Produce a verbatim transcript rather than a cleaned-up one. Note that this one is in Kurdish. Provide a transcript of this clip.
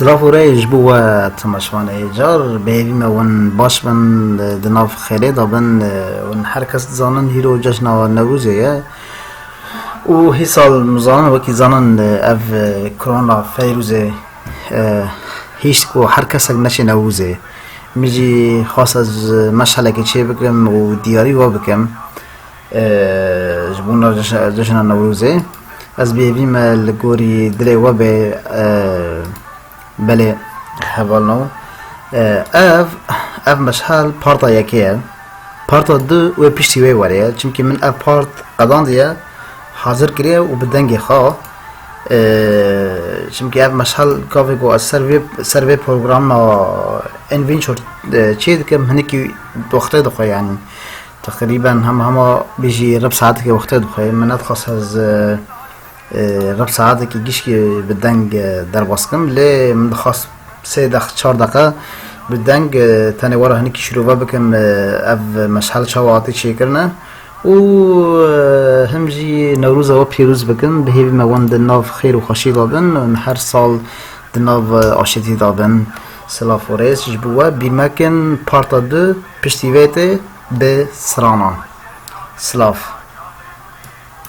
Silav û rê ji bo we temaşevanê car, bi hêvî me hûn baş bin, di nav xêrê de bin, hûn her kes dizanin hîro cejna Newrozê ye. Û hîsal mizanin wekî zanin ev korona feyrûzê hîşt ku her kesek neçê Newrozê. Min jî xwest ez meşelekê çê bikim û diyarî we bikim. Ji bo nav cejna Newrozê. Ez bi hêvî me li gorî dilê we bê, belê hevalno. Ev, ev meşhel parta yekê ye. Parta du wê piştî wê were ye. Çimkî min ev part qedandiye, hazir kiriye û bi dengê xwe. Çimkî ev meşhel gavê ku ez ser vê, ser vê programa Envîn çor çê dikim, hinekî wextê dixwe, yanî teqrîben hema hema bêjî rib saetekê wextê dixwe. Min nedixwest ez rib saetekî gişkî bi deng derbas kim, lê min dixwest sê deq çar deqe bi deng tenê were hinekî şirove bikim, ev meşhel çawa hatî çêkirine. Û him jî Newroza we pîroz bikim, bi hêvî me wan di nav xêr û xweşî de bin û her sal di nav aşitî de bin. Silav û rêz ji bo we, bîr mekin parta du piştî vê tê bi stranan. Silav.